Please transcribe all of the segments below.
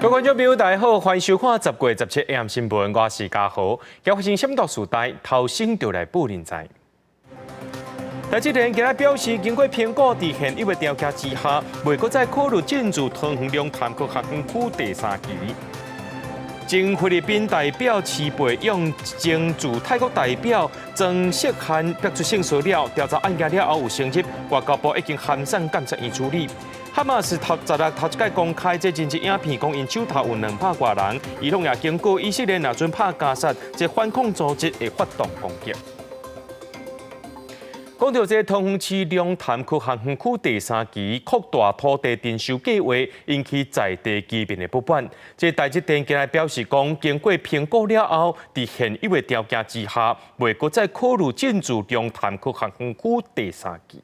各位觀眾朋友，大家好，歡迎收看10月17 AM 新聞，我是嘉豪。今發生什麼大事代，頭先就來報您知。台積電今日表示，經過評估，佇現有的條件之下，袂閣再考慮進駐桃園龍潭科學園區第三期。前菲律賓代表徐培勇前駐泰國代表曾錫漢逼出性騷擾調查案件了後有承認，外交部已經函送監察院處理。哈馬斯頭十六頭一擺公開這人質影片，講𪜶手頭有200外人，伊朗也警告以色列，若準拍加薩，這反恐組織會發動攻擊。講到這桃園市龍潭科學園區第三期擴大土地徵收計劃，引起在地居民的不滿。這台積電今日表示講，經過評估了後，佇現有的條件之下，袂閣再考慮進駐龍潭科學園區第三期。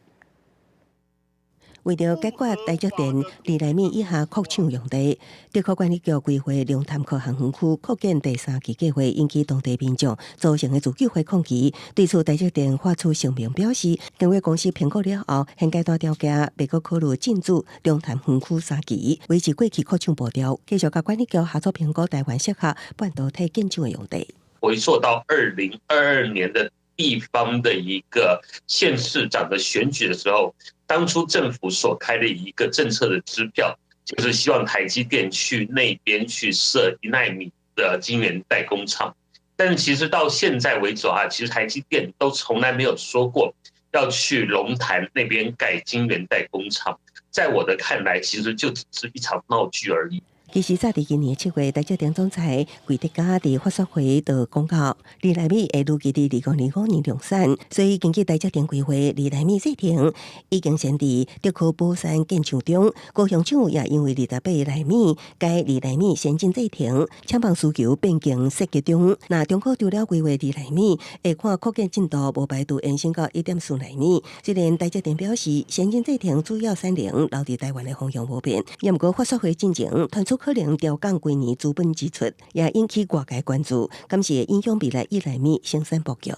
為著解決台積電2納米以下擴廠用地，竹科管理局規劃龍潭科學園區擴建第三期計劃，引起當地民眾組成的自救會抗議。對此，台積電發出聲明表示，經過公司評估了後，現階段條件袂閣考慮進駐龍潭園區三期，維持過去擴廠步調，繼續佮管理局合作評估台灣適合半導體建廠的用地。回溯到2022年的地方的一個縣市長的選舉的時候，當初政府所開的一個政策的支票，就是希望台積電去那邊去設1納米的晶圓代工廠。但是其實到現在為止啊，其實台積電都從來沒有說過要去龍潭那邊蓋晶圓代工廠。在我的看來，其實就只是一場鬧劇而已。其實早佇今年7月，台積電總裁魏哲家佇法說會就講到，2納米會預計佇2025年量產，所以根據台積電規劃，二納米製程已經先佇竹科寶山建廠中，高雄廠也因為28納米改二納米先進製程，廠房需求變更設計中。若中科除了規劃二納米，會看擴建進度無排除延伸到1.4納米。雖然台積電表示，先進製程主要產能留佇台灣的方向無變，也毋過法說會進前傳出可能調降幾年資本支出，也引起外界關注，敢是會影響未來1納米生產布局。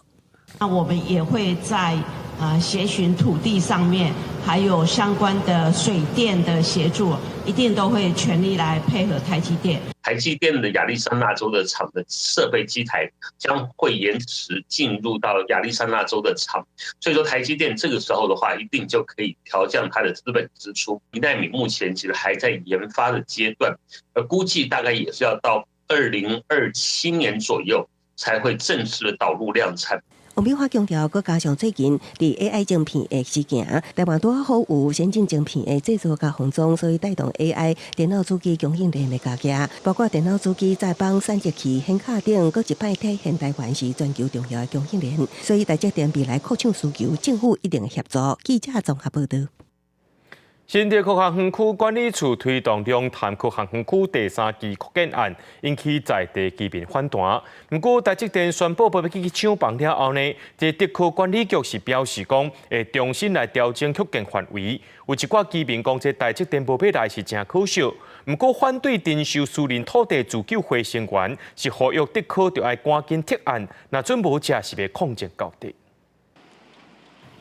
那我們也會在啊協尋土地上面，還有相關的水電的協助，一定都會全力來配合台積電。台積電的亞利桑那州的廠的設備機台將會延遲進入到亞利桑那州的廠，所以說台積電這個時候的話，一定就可以調降它的資本支出。1納米目前其實還在研發的階段，而估計大概也是要到2027年左右才會正式的導入量產。王美花強調，閣加上最近佇 AI 晶片的事件，台灣拄好有先進晶片的製造佮封裝，所以帶動 AI 電腦主機供應鏈的加價，包括電腦主機、載板、散熱器、顯卡等，閣一擺體現台灣是全球重要的供應鏈。所以台積電未來擴廠需求，政府一定會協助。記者綜合報導。新竹科學園區管理處推動龍潭科學園區第三期擴建案，引起在地居民反彈。毋過台積電宣布欲起廠房了後呢，這竹科管理局是表示講，會重新來調整擴建範圍。有一寡居民講，這台積電無欲來是誠可惜。毋過反對徵收私人土地自救會成員是呼籲竹科著愛趕緊撤案，若準無遮是欲抗爭到底。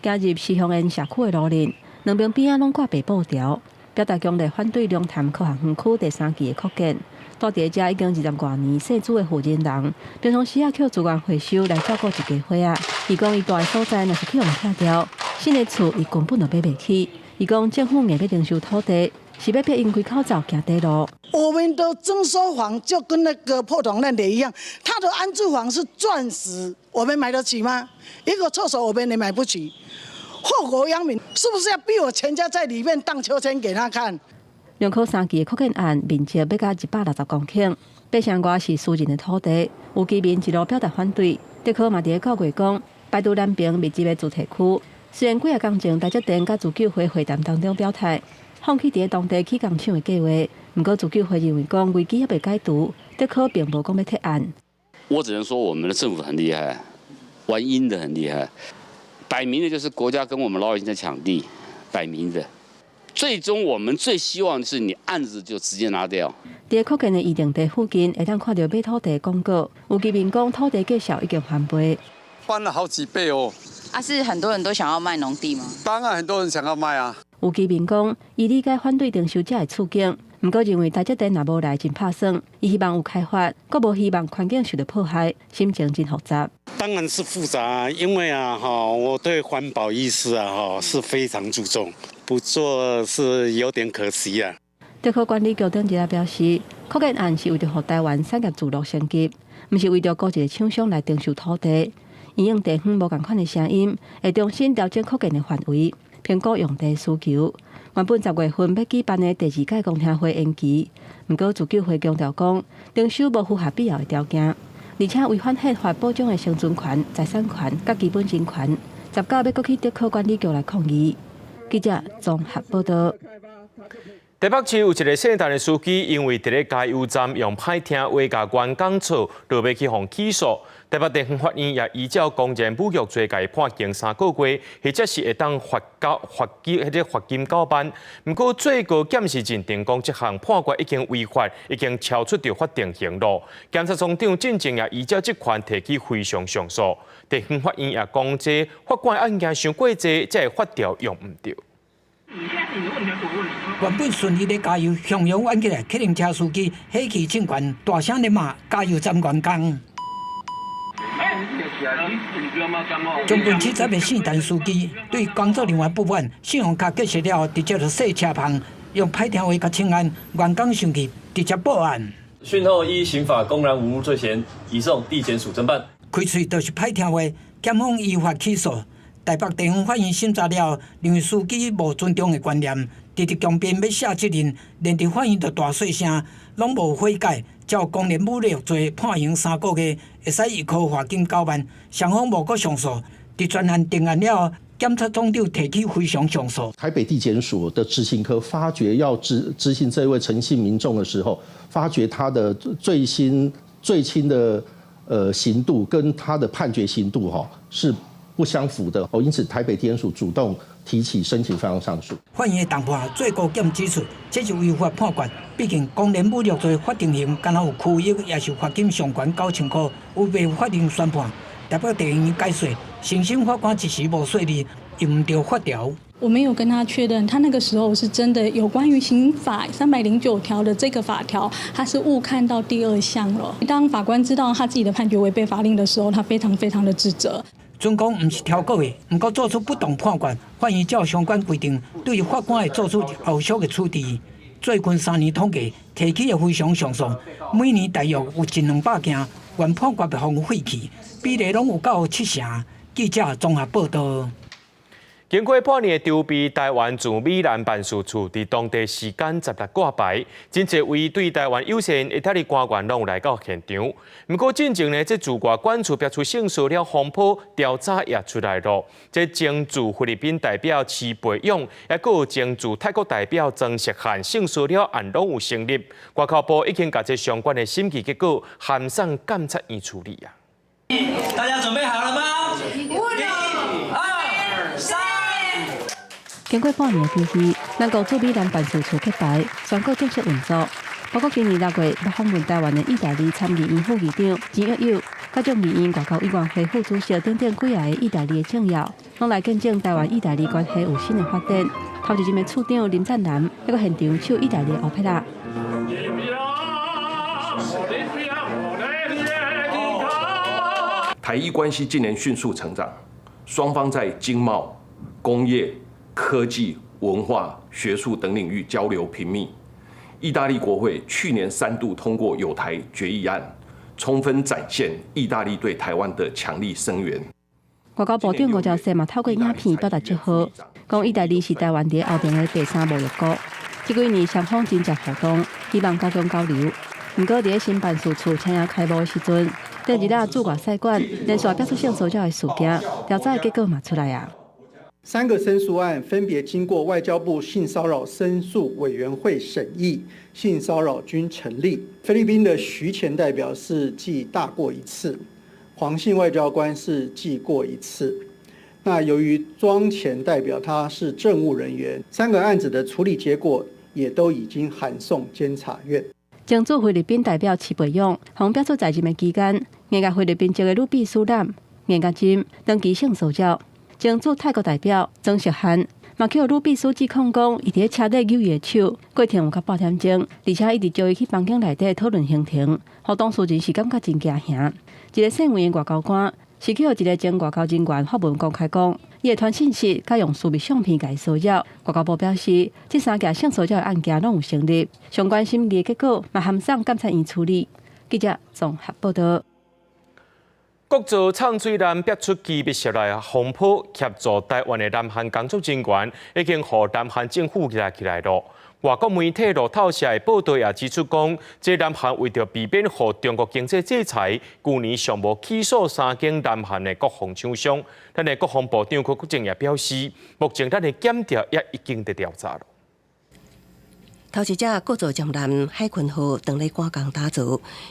行入獅鄉緣社區的路面，兩邊邊仔攏掛白布條，表達強烈反對龍潭科學園區第三期的擴建。住佇遮已經20外年世主的負責人，平常時仔靠資源回收來照顧一家伙仔。伊講伊住的所在若是去予拆掉，新的厝伊根本就買袂起。伊講政府硬欲徵收土地，是欲逼𪜶開口罩行短路。我們的徵收房就跟那個破銅爛鐵一樣，他的安置房是鑽石，我們買得起嗎？一個廁所我們也買不起。禍國殃民，是不是要逼我全家在裡面盪秋千給他看？龍科三期的擴建案面積欲到160公頃，8成外是私人的土地，有居民一路表達反對。竹科嘛佇咧九月講，排除南平密集的住宅區。雖然幾仔工前台積電佮自救會會談當中表態，放棄佇咧當地起工廠的計劃，毋過自救會認為講危機猶未解除，竹科並無講欲撤案。我只能說我們的政府很厲害，玩陰的很厲害。擺明的就是國家跟我們老百姓在搶地，擺明的。最終我們最希望的是你案子就直接拿掉。佇擴建的預定地附近，會當看著買土地廣告，有居民講土地價數已經翻倍，翻了好幾倍哦。啊，是很多人都想要賣農地嗎？當然很多人想要賣啊。有居民講，伊理解反對徵收者的處境，毋過認為台積電若無來真拍算，伊希望有開發，閣無希望環境受著破壞，心情真複雜。當然是複雜，因為啊，哈，我對環保意識啊，哈，是非常注重，不做是有點可惜啊。竹科管理局頂日表示，擴建案是為著予台灣產業聚落升級，毋是為著孤一个廠商來徵收土地。因應地方無仝款的聲音，會重新調整擴建的範圍，評估用地需求。原本10月份欲舉辦的第二屆公聽會延期，毋過自救會強調講，徵收無符合必要的條件，而且違反憲法保障的生存權、財產權佮基本人權。19欲閣去竹科管理局來抗議。記者綜合報導。台北市有一个姓陳的司機，因為佇咧加油站用歹聽話共員工吵，就欲去予起訴。台北地方法院也依照公然侮辱罪，共伊判刑3個月，或者是會當罰交罰金，彼個罰金9萬。毋過最高檢是認定講，這項判決已經違法，已經超出著法定刑咯。檢察總長進前也依照職權提起非常上訴。地方法院也講，這法官案件傷過濟，這个法條用毋著。原本順利咧加油，洶湧怨起來，客運車司機火氣衝懸，大聲咧罵加油站員工。將近70的姓陳司機對工作人員不滿，信用卡結束了後，直接就洗車棚，用歹聽話共請安，員工生氣，直接報案。訊後依刑法公然侮辱罪嫌，移送地檢署偵辦。開喙就是歹聽話，檢方依法起訴。台北地方法院審查了後，認為司機無尊重的觀念，直直強辯欲卸責任，連佇法院就大細聲，攏無悔改，照公然侮辱罪判刑3個月，會使易科罰金9萬。雙方無閣上訴，佇全案定案了後，檢察總長提起非常上訴。台北地檢署的執行科發覺要執行這位陳姓民眾的時候，發覺他的最新最輕的刑度跟他的判決刑度哈是不相符的哦，因此台北地檢署主動提起申請非常上訴。法院的重判，最高檢指出，這是違法判決。畢竟公然侮辱罪法定刑，敢若有拘役，也是罰金上懸9000塊，違背法庭宣判。台北地院解說，承審法官一時無說理，用毋著法條。我沒有跟他確認，他那個時候是真的有關於刑法309條的這個法條，他是誤看到第二項了。當法官知道他自己的判決違背法令的時候，他非常非常的自責。準講毋是超過的，毋過做出不當判決，法院照相關規定，對法官會做出後續的處置。最近3年統計提起的非常上訴，每年大約有一兩百件，原判決被予廢棄，比例攏有到70%。記者綜合報導。經過半年的籌備，台灣駐米蘭辦事處佇當地時間16掛牌，真濟位對台灣友善的意大利官員攏有來到現場。毋過進前呢，這駐外館處爆出性騷擾風波調查也出來囉。這前駐菲律賓代表徐培勇，抑閣有前駐泰國代表曾錫漢性騷擾案攏有成立。外交部已經共這相關的審計結果函送監察院處理啊。大家準備好了嗎？一、二、三。經過半年的籌備，咱國駐米蘭辦事處揭牌，宣告正式運作。包括今年6月欲訪問台灣的意大利參議院副議長錢約友，佮眾議院外交委員會副主席等等幾个意大利的政要，攏來見證台灣意大利關係有新的發展。頭一任的處長林贊男，抑閣現場唱意大利歐佩拉。台意關係近年迅速成長，雙方在經貿、工業、科技、文化、學術等領域交流頻密。意大利國會去年三度通過友台決議案，充分展現意大利對台灣的強力聲援。外交部長吳釗燮嘛透過影片表達祝賀，講意大利是台灣佇歐盟的第三貿易國。這幾年雙方真濟互動，希望加強交流。毋過佇咧新辦事處車仔開幕的時陣，頂日仔駐外使館連續爆出性騷擾的事件，調查的結果嘛出來啊。三個申訴案分別經過外交部性騷擾申訴委員會審議，性騷擾均成立。菲律賓的徐前代表是記大過一次，黃姓外交官是記過一次。那由於莊前代表他是政務人員，三個案子的處理結果也都已經函送監察院。前駐菲律賓代表徐培勇，予爆出在任的期間，硬共菲律賓籍的女秘書攬、硬共斟，長期性騷擾。前駐泰國代表曾錫漢，嘛去予女秘書指控講，伊佇咧車底搝伊的手，過程有較半點鐘，而且一直招伊去房間內底討論行程，予當事人是感覺真驚嚇。一個姓黃的外交官是去予一個前外交人員發文公開講，伊會傳訊息，佮用私密相片共伊騷擾。外交部表示，這三件性騷擾的案件攏有成立，相關審理的結果嘛函送監察院處理。記者綜合報道。國造藏水艦逼出機密室內風波，協助台灣的南韓工作人員已經予南韓政府抓起來囉。外國媒體路透社的報道也指出講，這南韓為著避免予中國經濟制裁，舊年上無起訴三間南韓的國防廠商。咱的國防部長柯國正也表示，目前咱的檢調也已經佇調查囉。頭一隻國造潛艦海鯤號當咧趕工打造，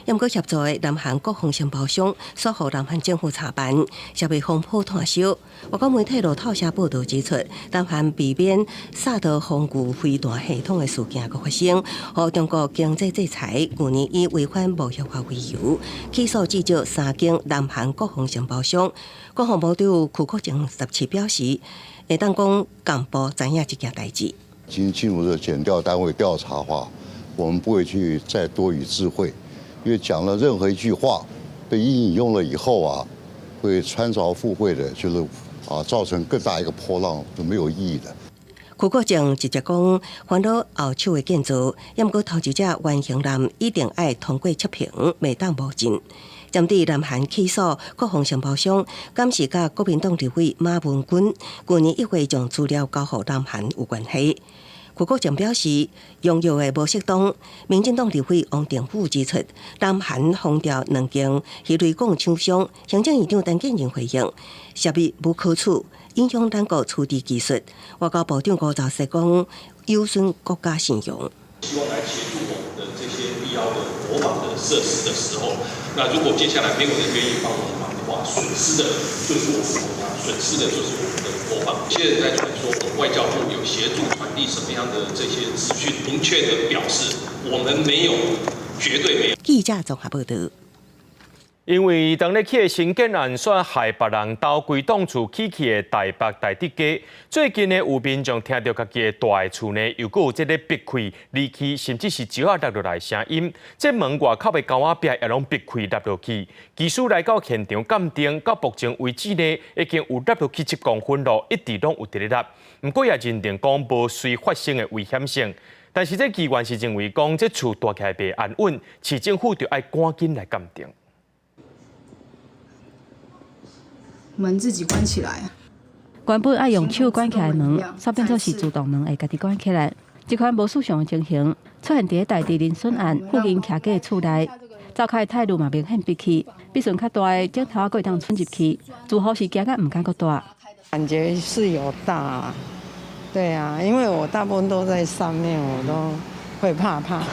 猶毋過協助的南韓國防承包商，煞予南韓政府查辦，社會風波炭燒。外國媒體路透社報道指出，南韓避免薩德防禦飛彈系統的事件閣發生，予中國經濟制裁，舊年以違反貿易法為由，起訴至少三間南韓國防承包商。國防部長邱國正17表示，會當講幹部知影這件代誌。經進入這檢調單位調查的話，我們不會去再多予置喙，因為講了任何一句話被引用了以後啊，會穿鑿附會的，就是啊造成更大一個波浪，就沒有意義的。邱國正直接講，煩惱後手的建造，猶毋過頭一隻原型艦一定愛通過測評，袂當冒進。針對南韓起訴國防承包商，敢是佮國民黨立委馬文君舊年1月將資料交予南韓有關係。邱國正表示，用藥的無適當。民進黨立委王定宇指出，南韓封掉兩間魚雷管廠商，行政院長陳建仁回應，涉密無可取，影響咱國處置技術。外交部長吳釗燮講，有損國家信用。希望來協助我們的這些必要的國防的設施的時候，那如果接下來沒有人願意幫我們忙的話，損失的就是我們國家，損失的就是我們的國防。現在在傳說我們外交部有協助傳遞什麼樣的這些資訊，明確的表示我們沒有，絕對沒有。記者綜合報道。因為當咧起的新建案煞害別人偷規棟厝起去的台北大直街，最近呢有民眾聽著家己的蹛的厝呢，又閣有這个壁開離去，甚至是石仔落落來聲音。這門外口的膠仔壁也攏篕開落落去。技師來到現場鑑定，到目前為止呢，已經有落落去7公分囉，一直攏有佇咧落。毋過也認定講無隨發生的危險性。但是這議員是認為講，這厝蹛起來袂安穩，市政府就愛趕緊來鑑定。門自己關起來。原本愛用手關起來門，煞變做是自動門會家己關起來。這款無尋常的情形出現佇大直林順案附近徛家的厝內，灶跤的苔路嘛明顯篕去，比順較大的石頭仔閣會當伸入去，住戶是驚甲毋敢閣蹛。感覺是有大，對啊，因為我大部分都在上面，我都會怕怕。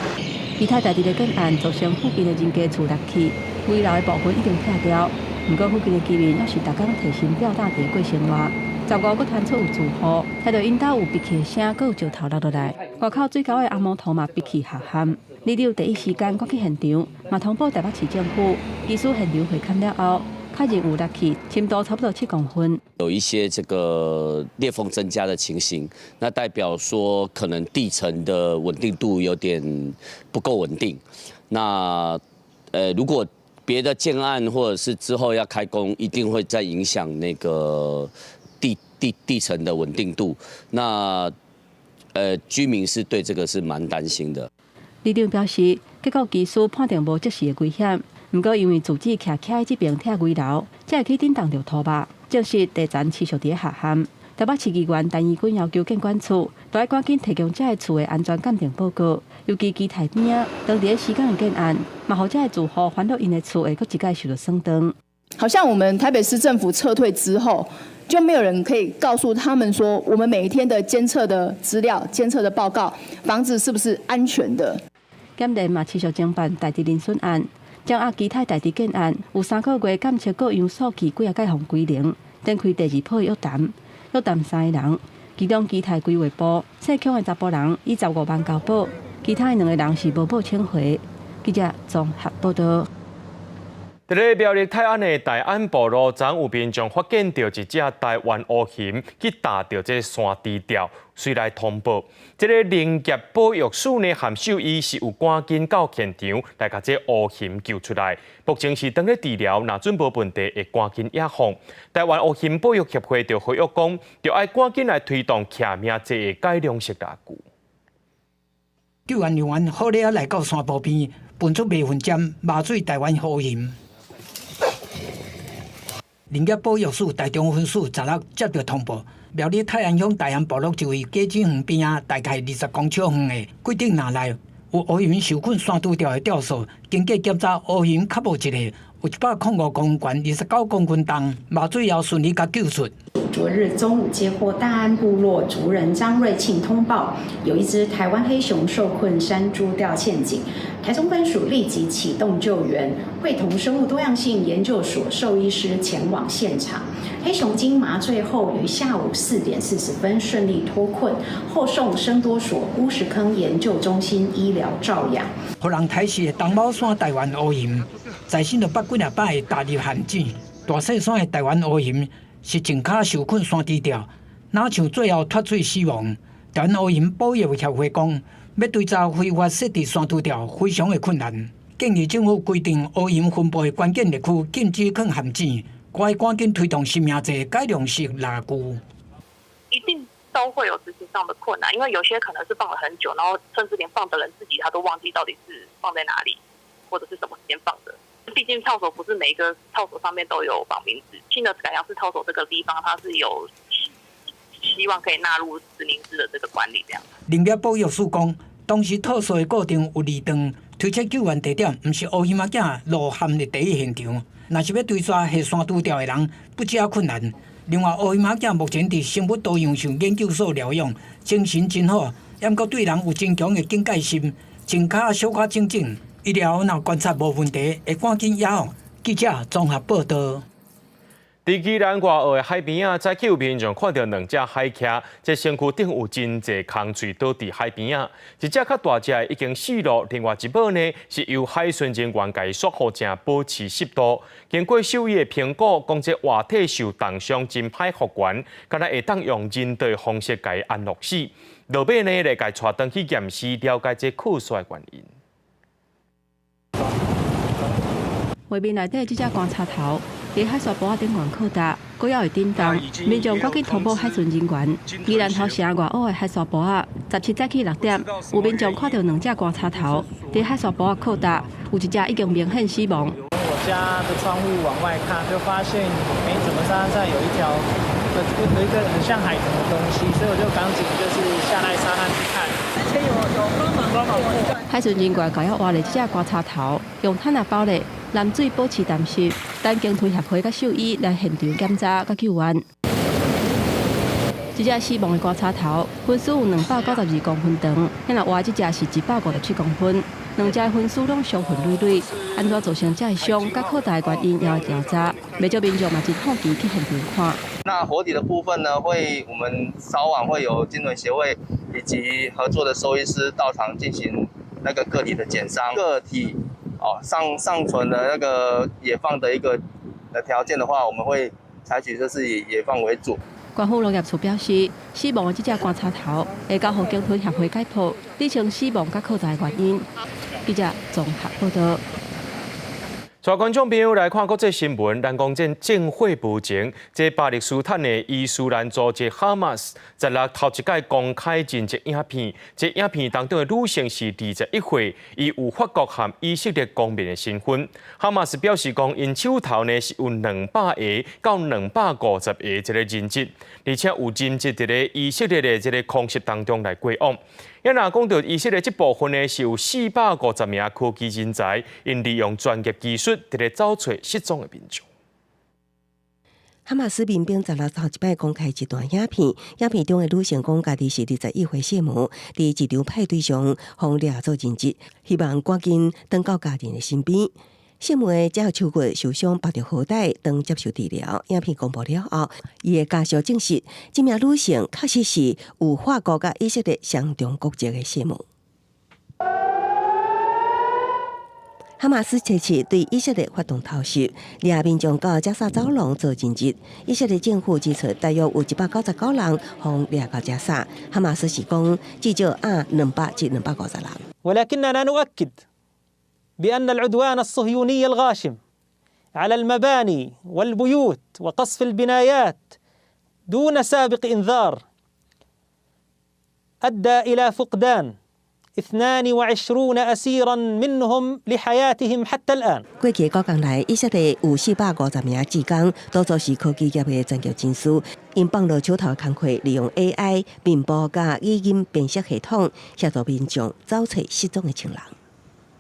其他大直的建案造成附近的人家厝落去，危樓的部分已經拆掉。毋過附近的居民猶是逐工提心吊膽佇過生活。15閣傳出有住戶聽著𪜶兜有閉氣的聲，閣有石頭落落來，外口水溝的紅毛塗嘛閉氣下陷。里長第一時間趕去現場，嘛通報台北市政府。技師現場會勘了後，確認有落去，深度差不多7公分。有一些這個裂縫增加的情形，那代表說可能地層的穩定度有點不夠穩定。那如果別的建案或者是之後要開工，一定會再影響那個地層的穩定度。那居民是對這個是蠻擔心的。里長表示，結構技師判定無即時的危險，毋過因為住址徛起來這邊拆危樓，才會去震動著塗肉，證實地層持續佇咧下陷。台北市議員陳怡君要求建管處，都愛趕緊提供這个厝的安全鑑定報告，尤其基泰邊仔，當佇咧施工的建案，嘛予這个住戶煩惱𪜶的厝會閣一擺受著損斷。好像我們台北市政府撤退之後，就沒有人可以告訴他們說，我們每一天的監測的資料、監測的報告，房子是不是安全的？檢驗嘛持續偵辦大直林損案，掌握其他大直建案有3個月監測各樣數據幾仔擺予歸零，展開第二波約談。約談三个人，其中基泰規劃部姓孔的查埔人以15萬交保，其他的兩个人是無報請回。記者綜合報道。佇咧苗栗泰安的大安部落，昨有民眾發現著一隻台灣烏熊去踏著這山豬吊，隨來通報。這个林業保育署呢，和獸醫是有趕緊到現場來共這烏熊救出來。目前是當咧治療，若準無問題會趕緊野放。台灣烏熊保育協會就呼籲講，著愛趕緊來推動騎命制的改良式獵具。救援人員好咧來到山坡邊，噴出迷魂針，麻醉台灣烏熊。林業保育署台中分署十六接著通報，苗栗泰安鄉大安部落一位果子園邊仔，大概20公尺遠的桂頂林內，有烏熊受困山豬吊的吊索，經過檢查，烏熊較無一个，有105公斤懸，29公斤重，麻醉後順利共救出。昨日中午接獲大安部落族人張瑞慶通報，有一隻台灣黑熊受困山豬吊陷阱，台中分署立即啟動救援，會同生物多樣性研究所獸醫師前往現場。黑熊經麻醉後於下午4點40分順利脫困，後送生多所烏石坑研究中心醫療照養。予人刣死的東卯山台灣烏熊，在身著捌幾若擺踏入陷阱。大細山的台灣烏熊是前跤受困山豬吊，若像最後脫水死亡。台灣烏熊保育協會講，欲追查非法設置山豬吊非常的困難，建議政府規定烏熊分布的關鍵獵區禁止囥陷阱，閣愛趕緊推動實名制改良式獵具。一定都會有執行上的困難，因為有些可能是放了很久，然後甚至連放的人自己他都忘記到底是放在哪裡，或者是什麼時間放的。畢竟套索不是每一個套索上面都有綁名字，新的改良式套索這個地方，它是有希望可以納入實名制的這個管理。這樣。林業保育署講，當時套索的過程有二段，推測救援地點毋是烏熊仔囝落陷的第一現場，若是欲追查下山豬吊的人，不只困難。另外，烏熊仔囝目前佇生物多樣性研究所療養，精神真好，猶閣對人有真強的警戒心，前跤小可整整。醫療若觀察無問題，會趕緊野放。記者綜合報道。佇宜蘭外澳的海邊仔，早起有民眾看著兩隻海鰭，這身軀頂有真濟空喙倒佇海邊仔。一隻較大隻的已經死落，另外一尾呢是由海巡人員共伊索予正保持濕度。經過獸醫的評估，講這活體受重傷，真歹復原，敢若會當用人道方式共伊安樂死。落尾呢來共伊帶轉去驗屍，了解這扣索的原因。畫面內底這隻觀察頭，佇海沙埔仔頂懸靠搭，閣猶會振動。民眾趕緊通報海巡人員。宜蘭頭城外澳的海沙埔仔，17早起6點，有民眾看著兩隻觀察頭佇海沙埔仔靠搭，有一隻已經明顯死亡。我家的窗戶往外看，就發現，欸，怎麼沙灘上有一條，有一個很像海豚的東西，所以我就趕緊就是下來沙灘去看。之前有幫忙過。海巡人員共伊挖咧這隻觀察頭，用毯仔包咧。藍水保持淡濕，等鯨豚協會佮獸醫來現場檢查佮救援。這隻死亡的觀察頭，分數有292公分長，若活這隻是157公分，兩隻分屍攏傷痕累累。按怎造成這个傷佮擴大的原因，也會調查。袂少民眾嘛真好奇去現場看。那活體的部分呢，會我們稍晚會有鯨豚協會以及合作的獸醫師到場進行那個個體的檢傷，個體。哦，尚存的那個野放的一個條件的話，我們會採取就是以野放為主。縣府農業處表示，死亡的這隻觀察頭會交予鯨豚協會解剖，釐清死亡佮擴大的原因。記者綜合報道。帶觀眾朋友來看國際新聞，咱講這戰火無情，這巴勒斯坦的伊斯蘭組織哈馬斯，16頭一擺公開人質影片，這影片當中的女性是21歲，伊有法國和以色列公民的身份。哈馬斯表示講，𪜶手頭呢是有200個到250個這个人質，而且有人質佇咧以色列的這个空襲當中來過往。啊，若講著以色列這部分呢，是有450名科技人才，𪜶利用專業技術，佇咧找揣失蹤的民眾。哈馬斯民兵16頭一擺公開一段影片，影片中的女性講家己是21歲謝母，佇一場派對上予掠做人質，希望趕緊轉到家人的身邊。謝母的這手骨受傷，縛著腰帶，當接受治療。影片公布了後，伊的家屬證實，這名女性確實是有法國佮以色列雙重國籍的謝母。哈馬斯這次對以色列發動偷襲，掠民眾到加沙走廊做人質。以色列政府指出，大約有199人予掠到加沙。哈馬斯是講至少押200至250人。 ولكننا نؤكد بأن العدوان الصهيوني الغاشم على المباني والبيوت وقصف البنايات دون سابق إنذار أدى إلى فقدان 22 أسيرا منهم لحياتهم حتى الآن。過去九工來，以色列有450名志工，多數是科技業的專業人士，𪜶放落手頭工課，利用 AI 面部佮語音辨識系統，協助民眾找揣失蹤的親人。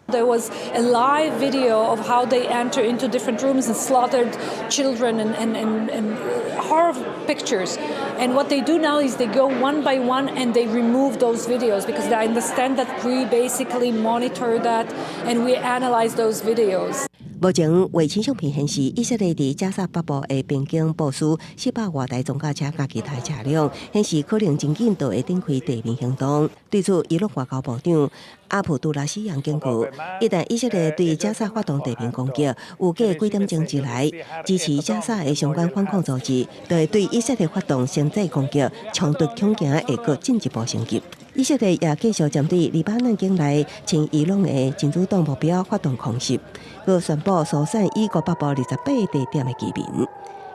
There was a live video of how they enter into different rooms and slaughtered children and horror pictures. And what they do now is they go one by one and they remove those videos because they understand that we basically monitor that and we analyze those videos. 目前，衛星相片顯示，以色列佇加薩北部的邊境部署400外台裝甲車佮其他車輛，顯示可能真緊就會展開地面行動。對此，伊朗外交部長阿卜杜拉希揚警告，一旦以色列對加薩發動地面攻擊，預計幾點鐘之內，支持加薩的相關反抗組織，就會對以色列發動先制攻擊，衝突恐驚會閣進一步升級。以色列也繼續針對黎巴嫩境內親伊朗的真主黨目標發動空襲，閣宣布疏散以國北部28個地點的居民。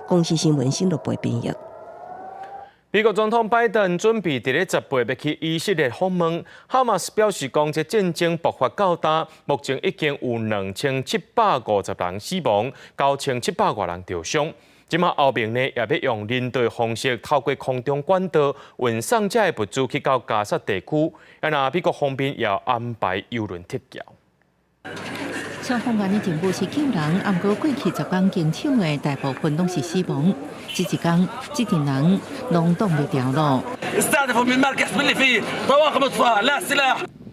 公視新聞新錄播編譯。美國總統拜登準備佇咧10月欲去以色列訪問。哈馬斯表示講，這戰爭爆發到今，目前已經有2750人死亡，9700外人著傷。這馬歐盟呢，也欲用人道方式，透過空中管道運送這个物資去到加薩地區。啊，若美國方面也安排郵輪撤僑。消防員的任務是救人，毋過過去10工經手的大部分攏是死亡。這一工，這陣人攏擋袂牢囉。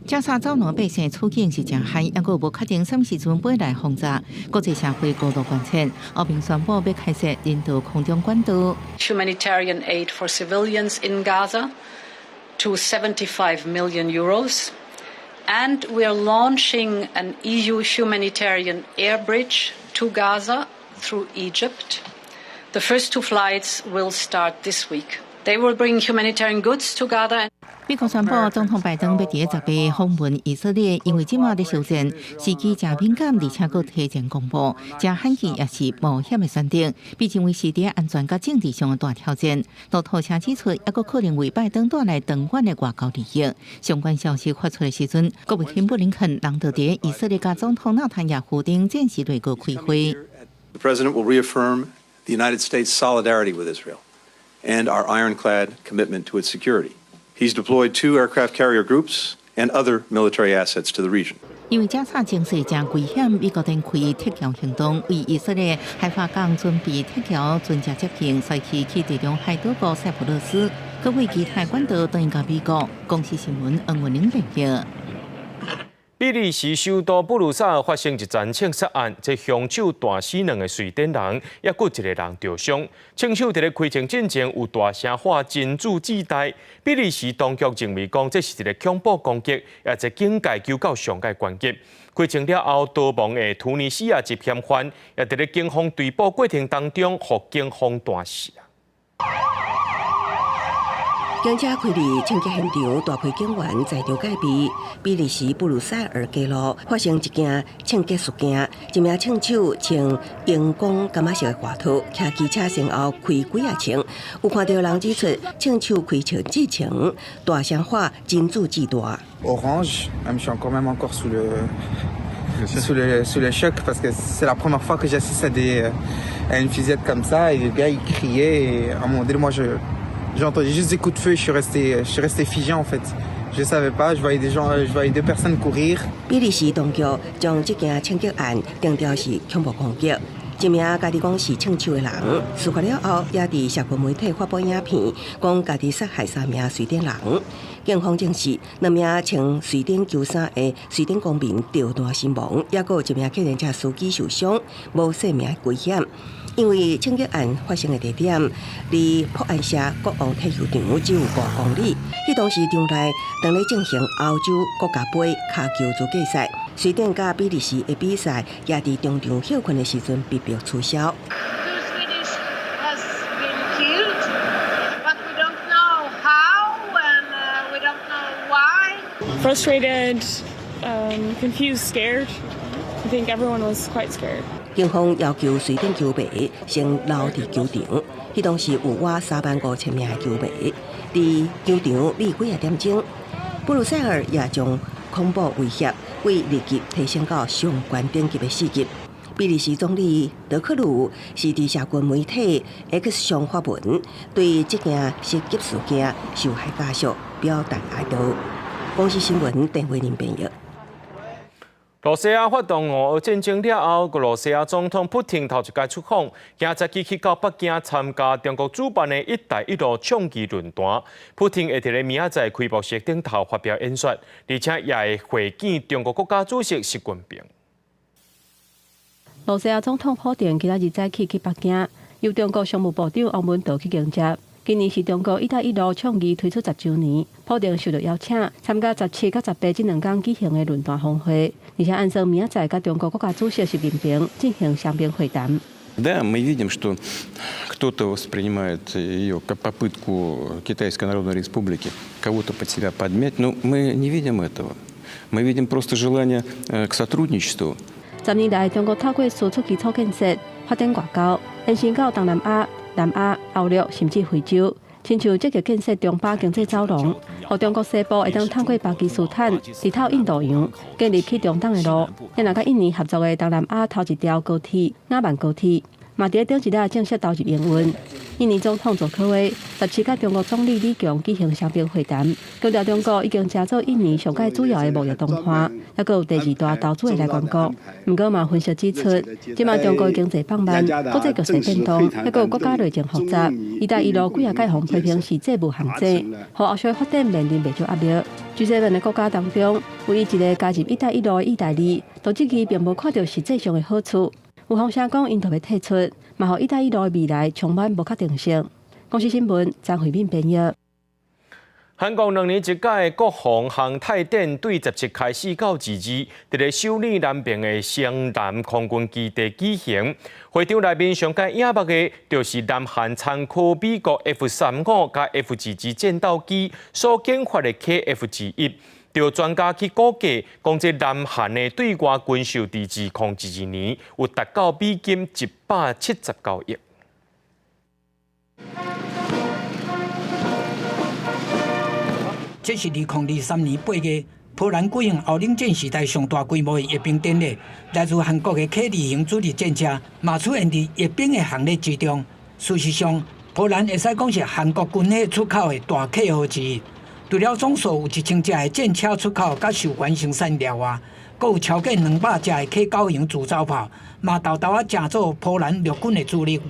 加沙走廊百姓處境是誠歹，猶閣無確定啥物時陣飛來轟炸。國際社會高度關切，歐盟宣布欲開設人道空中管道。 Humanitarian aid for civilians in Gaza to 75 million euros, and we are launching an EU humanitarian air bridge to Gaza through Egypt. The first two flights will start this week. They will bring humanitarian goods to Gaza. 美國宣布，總統拜登欲佇10月訪問以色列，因為這馬咧休戰，時機誠敏感，而且閣提前公布，誠罕見也是冒險的選擇，被認為是佇安全佮政治上的大挑戰。路透社指出，猶閣可能為拜登帶來長遠的外交利益。相關消息發出的時陣，國務卿布林肯人就佇以色列佮總統納坦雅胡頂戰時內閣開會。 The president will reaffirm the United States' solidarity with Israel and our ironclad commitment to its security. He's deployed two aircraft carrier groups and other military assets to the region. 因為加沙情勢誠危險，美國展開撤僑行動，為以色列海法港準備撤僑船隻接應，隨去去地中海島國塞浦路斯，閣為其他管道轉到美國。公視新聞黃文玲編譯。比利時首都布魯塞爾發生一場槍殺案，這兇手彈死兩个瑞典人，猶閣一个人著傷。槍手佇咧開槍進前有大聲喊真主至大。比利時當局認為講這是一个恐怖攻擊，也是警戒級到上蓋懸級。開槍了後逃亡的突尼西亞籍嫌犯，也佇咧警方追捕過程當中，予警方彈死。警車開入槍擊現場，大批警員在場戒備。比利時布魯塞爾街路發生一件槍擊事件，一名槍手穿熒光柑仔色的外套，騎機車先後開幾仔槍。有看著人指出，槍手開槍之前大聲喊真主至大。 Orange, je suis quand même encore sous le choc parce que c'est la première fois que j'assiste à une fusillade comme ça et le gars il criait et à un moment donné moi j'ai entendu juste des coups de feu, je suis resté figé en fait. Je savais pas, je voyais des gens, je voyais deux personnes courir. 比利時當局將這件槍擊案定調是恐怖攻擊。一名家己講是槍手的人，事發了後也佇社群媒體發布影片，講家己殺害三名瑞典人。警方證實，兩名穿瑞典球衫的瑞典公民著彈身亡，猶閣有一名計程車司機受傷，無生命危險。因為槍擊案發生的地點離普安社國王體育場只有5公里，彼當時場內當咧進行歐洲國家盃跤球資格賽，瑞典佮比利時的比賽也佇中場歇睏的時陣被迫取消。 Two Swedish has been killed, but we don't know how and we don't know why. Frustrated, confused, scared. I think everyone was quite scared. 警方要求瑞典球迷先留佇球場，彼當時有倚3萬5千名的球迷佇球場覕幾仔點鐘。布魯塞爾也將恐怖威脅對二級提升到上懸等級的四級。比利時總理德克魯是佇社群媒體 X 上發文，對這件襲擊事件受害家屬表達哀悼。公視新聞鄧慧玲編譯。羅西亞發動俄烏戰爭了後，俄羅斯總統普廷頭一擺出訪，今早起去到北京參加中國主辦的「一帶一路」倡議論壇。普廷會佇咧明仔載開幕式頂頭發表演說，而且也會會見中國國家主席習近平。羅西亞總統普廷今仔日早起去北京，由中國商務部長王文濤去迎接。今年是中國「一帶一路」倡議推出10週年，普廷受到邀請參加17佮18這兩天舉行的論壇峰會，而且按算明仔載佮中國國家主席習近平進行雙邊會談。 Да, мы видим, что кто-то воспринимает ее как попытку Китайской Народной Республики кого-то под себя подмять, но мы не видим этого. Мы видим просто желание к сотрудничеству. 10年來，中國透過輸出基礎建設、發展外交，延伸到東南亞、南亞、歐陸，甚至非洲，親像積極建設中巴經濟走廊，予中國西部會當透過巴基斯坦，直透印度洋，建立去中東的路。也若佮印尼合作的東南亞頭一條高鐵——雅萬高鐵，嘛佇頂一日正式投入營運。印尼總統佐科威17佮中國總理李強舉行雙邊會談，強調中國已經成做印尼上蓋主要的貿易同伴，猶閣有第二大投資的來源國。毋過嘛分析指出，這馬中國經濟放慢，國際局勢變動，猶閣有國家內政複雜，一帶一路幾仔擺予批評是債務陷阱，予後續發展面臨袂少壓力。G7 的國家當中，唯一一个加入一帶一路的義大利，對這期並無看著實際上的好處。有風聲講，𪜶特別退出，嘛予一帶一路的未來充滿不確定性。公視新聞張惠敏編譯。韓國兩年一屆的國防航太展對17開始到22，佇咧首爾南邊的城南空軍基地舉行。會場內面上蓋惹目的，就是南韓參考美國 F-35佮 F-22戰鬥機所研發的 KF-21。著專家去估計，講這南韓的對外軍售佇2022年有達到美金179億。這是2023年8月，波蘭舉行後冷戰時代上大規模的閱兵典禮，來自韓國的 K 二型主力戰車嘛出現佇閱兵的行列之中。事實上，波蘭會使講是韓國軍火出口的大客戶之一。除了總數有1000架的戰車出口佮授權生產了外，閣有超過200架的 K 九型自走炮，嘛沓沓仔成做波蘭陸軍的主力。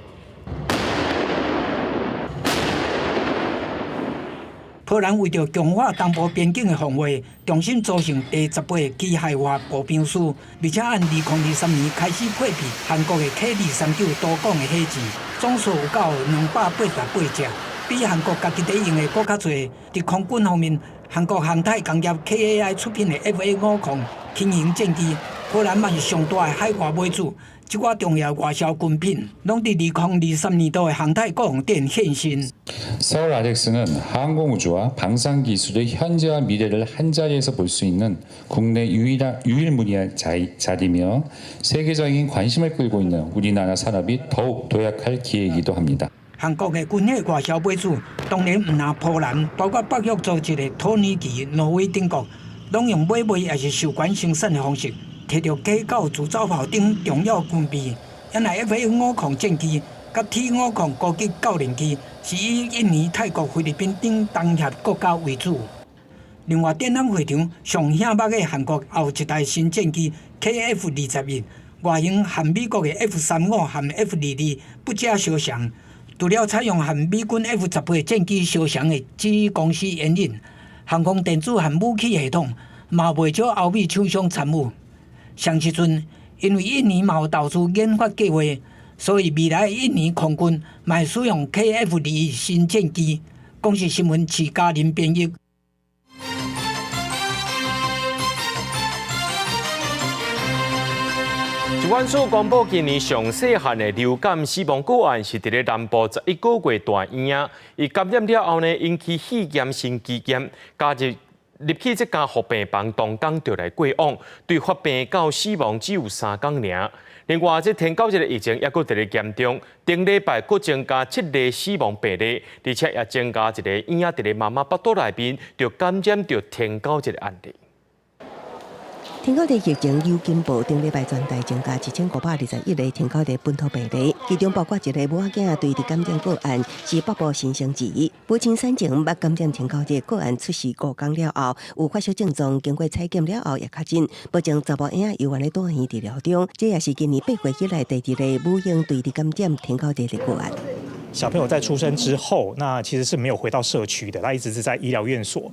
波蘭為著強化東部邊境的防衛，重新組成第十八機械化步兵師，而且按2023年開始配備韓國的 K 239多管的火箭，總數有到288架，比韓國家己佇用的閣較濟。佇空軍方面，韓國航太工業 KAI 出品的 FA-50輕型戰機，波蘭嘛是上大的海外買主。這寡重要外銷軍品，攏佇2023年度的航太國防展現身。 서울 아덱스는 항공우주와 방산 기술의 현재와 미래를 한자리에서 볼 수 있는 국내 유일한 유일무이한 자리며 세계적인 관심을 끌고 있는 우리나라 산업이 더욱 도약할 기회이기도 합니다. 韓國的軍火外銷買主當然毋但波蘭，包括北約組織的土耳其、挪威等國，攏用買賣抑是授權生產的方式，提著 K 九自走炮等重要軍備。原來 FA-50戰機佮 T-50高級教練機是以印尼、泰國、菲律賓等東協國家為主。另外，展覽會場上顯目的韓國也有一台新戰機 KF-21，外形和美國的 F-35和 F-22不加相像。除了採用和美軍 F-18戰機相像的 GE 公司引領，航空電子和武器系統嘛袂少歐美廠商參與。上時陣，因為印尼嘛有投資研發計劃，所以未來印尼空軍嘛會使用 KF-21新戰機。公視新聞徐嘉玲編譯。疾管署公布今年上細漢的流感死亡個案是佇咧南部11個月大嬰仔，伊感染了後呢，引起肺炎、心肌炎，加入入去這加護病房當工就來過往，對發病到死亡只有3工爾。另外，這天狗這个疫情猶閣特別嚴重，頂禮拜閣增加七个死亡病例，而且也增加一個嬰仔佇咧媽媽腹肚內面就感染著天狗這个案例。天狗的疫情有進步，頂禮拜全台增加1521个天狗的本土病例，其中包括一个母仔囝對佇感染個案是北部新生兒，母親產前捌感染天狗的個案出世5工了後，有發燒症狀，經過採檢了後也確診，目前查某嬰仔猶原咧住院治療中，這也是今年8月以來第二个母嬰對佇感染天狗的個案。小朋友在出生之後，那其實是沒有回到社區的，他一直是在醫療院所，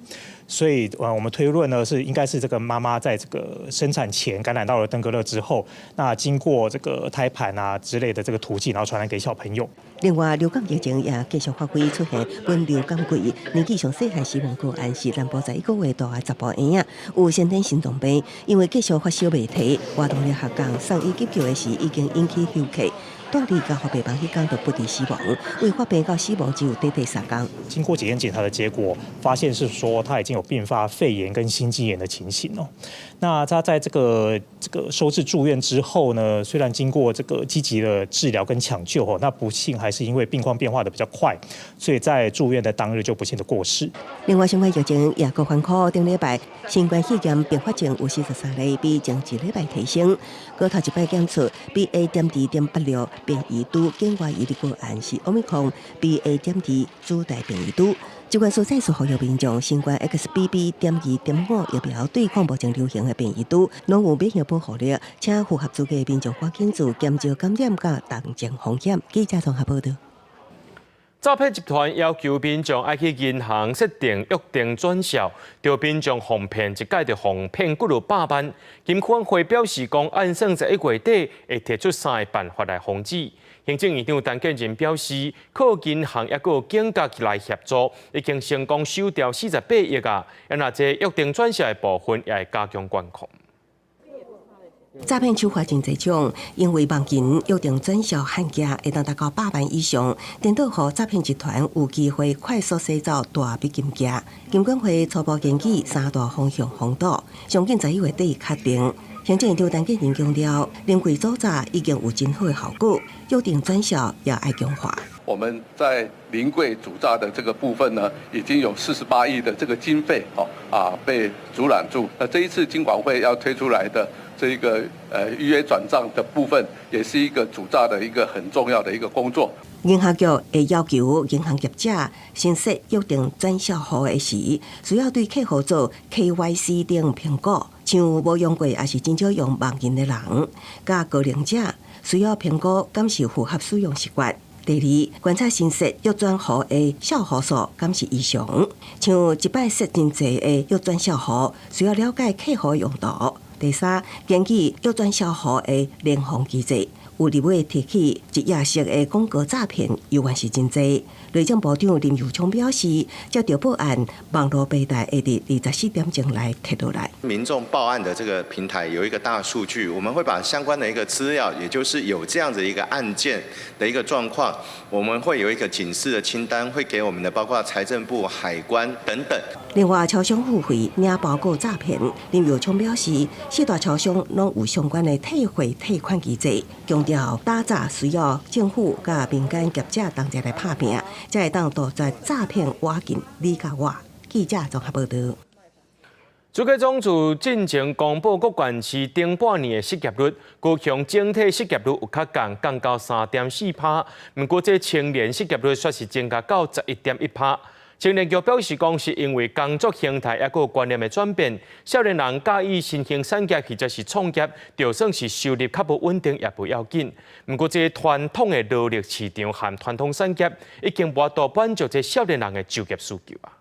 所以我們推論呢是應該是這個媽媽在這個生產前感染到了登革熱之後，那經過這個胎盤啊之類的這個途徑，然後傳染給小朋友。另外，流感疫情也繼續發揮出現本流感季，年紀上細漢死亡個案是南部11個月大的查埔嬰仔，有先天心臟病，因為繼續發燒袂退，活動力下降，送醫急救的時已經引起休克。蹛佇加護病房彼工就不治死亡，為發病到死亡只有短短3工。經過檢驗檢查的結果，發現是說他已經有併發肺炎跟心肌炎的情形哦。那他在這個收治住院之後呢，雖然經過這個積極的治療跟搶救哦，那不幸還是因為病況變化的比較快，所以在住院的當日就不幸的過世。另外，新冠疫情也閣翻苦，頂禮拜新冠肺炎併發症有43例，比前一禮拜提升。閣頭一擺檢出 BA.2.86變異株境外移入個案是奧密克戎 BA.2主帶變異株。疾管署再次呼籲民眾，新冠 XBB.2.5疫苗對抗目前流行的變異株，攏有免疫保護力，請符合資格的民眾趕緊做減少感染佮重症風險。記者綜合報導。詐騙集團要求民眾愛去銀行設定約定轉數，著民眾予騙，一擺就予騙幾落百萬。金管會表示講，按算11月底會提出三个辦法來防止。行政院長陳建仁表示，靠銀行抑閣警覺來協助，已經成功收掉48億啊！若這約定轉數的部分也會加強管控。詐騙手法真濟種，因為網銀約定轉數限額會當達到百萬以上，顛倒予詐騙集團有機會快速洗走大筆金額。金管會初步研擬三大方向防堵，上緊11月底確定。行政院長陳建仁強調，臨櫃阻詐已經有真好的效果，約定轉數也愛強化。我們在臨櫃阻詐的這個部分呢，已經有48億的這個經費，哦啊被阻攔住。那這一次金管會要推出來的這一個預約轉賬的部分，也是一個阻詐的一個很重要的一個工作。銀行局會要求銀行業者新設約定轉數戶的時，需要對客戶做 KYC 等評估，像無用過抑是真少用網銀的人，佮高齡者需要評估敢是符合使用習慣。第二，觀察新設約轉戶的數戶數敢是異常，像一擺設真濟的約轉數戶，需要了解客戶用途。第三，根據約轉數戶的聯防機制，有立委提起一頁式的廣告詐騙，猶原是真濟。內政部長林右昌表示，接著報案，網路平台會佇24點鐘內提落來。民眾報案的這個平台有一個大數據，我們會把相關的一個資料，也就是有這樣子一個案件的一個狀況，我們會有一個警示的清單，會給我們的包括財政部、海關等等。另外，超商付費領包裹詐騙，林右昌表示，四大超商攏有相關的退貨退款機制，強調打詐需要政府佮民間業者同齊來拍拚，才會當杜絕詐騙挖進你佮我。記者綜合報導。主計總處進前公布各縣市頂半年的失業率，高雄整體失業率有較降，降到3.4%。毋過這青年失業率卻是增加到11.1%。青年局表示講，是因為工作形態抑閣觀念的轉變，少年人佮意新興產業或者是創業，就算是收入較無穩定也無要緊。毋過，這傳統的勞力市場和傳統產業已經無法度滿足這少年人的就業需求啊。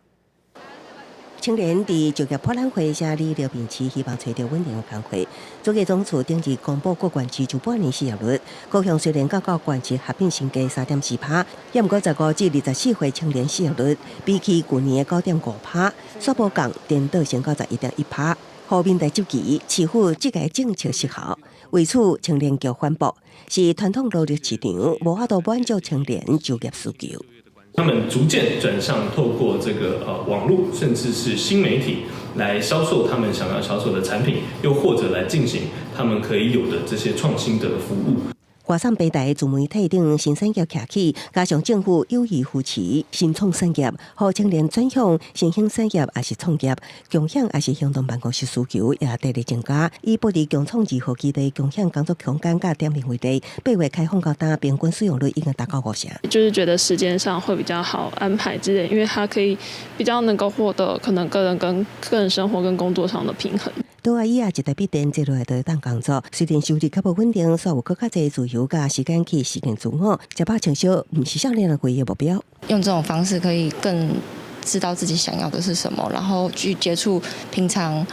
青年佇就業博覽會寫履歷面試，希望揣著穩定的工課。主計總處頂日公布各縣市上半年失業率，高雄雖然較各縣市合併新低3.4%，也毋過15至24歲青年失業率比起舊年的9.5%，煞無降，顛倒升到11.1%。予民代質疑，市府這个政策失效。為此，青年局反駁是傳統勞力市場無法度滿足青年就業需求。他們逐漸轉向透過這個網絡，甚至是新媒體來銷售他們想要銷售的產品，又或者來進行他們可以有的這些創新的服務。外送平台、自媒體等新產業崛起，加上政府有意扶持新創產業，予青年轉向新興產業抑是創業，共享抑是行動辦公室需求也得咧增加。以埔里共創二號基地共享工作空間佮店面為例，8月開放到今，平均使用率已經達到5成。就是覺得時間上會比較好安排之類，因為它可以比較能夠獲得可能個人跟個人生活跟工作上的平衡。杜阿姨啊，一台筆電坐落來就會當工作，雖然收入較無穩定，煞有閣較濟自由佮時間去實現自我，食飽穿燒毋是少年人唯一目標。用這種方式可以更知道自己想要的是什麼，然後去接觸平常